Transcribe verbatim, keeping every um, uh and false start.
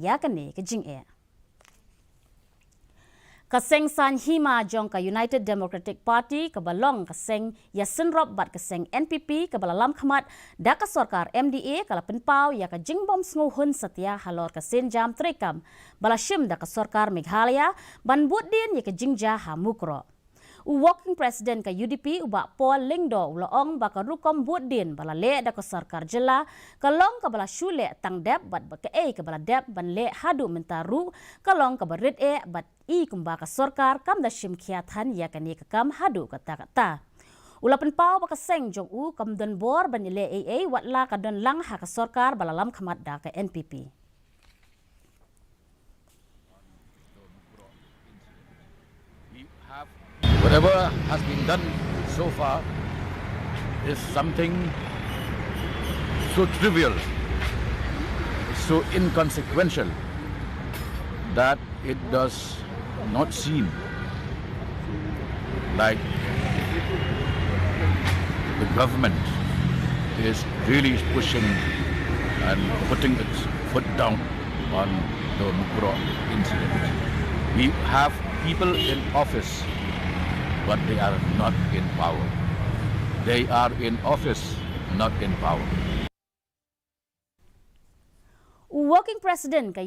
ïa kane ka jingeh. Ka seng saiñ hima jong ka United Democratic Party kaba long ka seng ïasynrop bad ka seng N P P kaba la lamkhmat da ka sorkar M D A ka la pynpaw ïa ka jingbym sngewhun satia halor ka sienjam treikam ba la shim da ka sorkar Meghalaya ban bud dien ïa ka jingjia ha Mukroh. U Working President ka U D P u Bah Paul Lyngdoh u la ong ba ka rukom bud dien ba la leh da ka sorkar jylla ka long kaba la shu leh tang dep bad ba kaei kaba la dep ban leh haduh mynta ruh ka long kaba rit eh bad i kumba ka sorkar kam da shim khia than ïa kane ka kam haduh katta katta. U la pynpaw ba ka seng jong u kam don bor ban ïaleh ei ei wat la ka don lang ha ka sorkar ba la lamkhmat da ka N P P. We have whatever has been done so far is something so trivial, so inconsequential that it does not seem like the government is really pushing and putting its foot down on the Mukroh incident. We have people in office, but they are not in power. They are in office, not in power. U Working President ka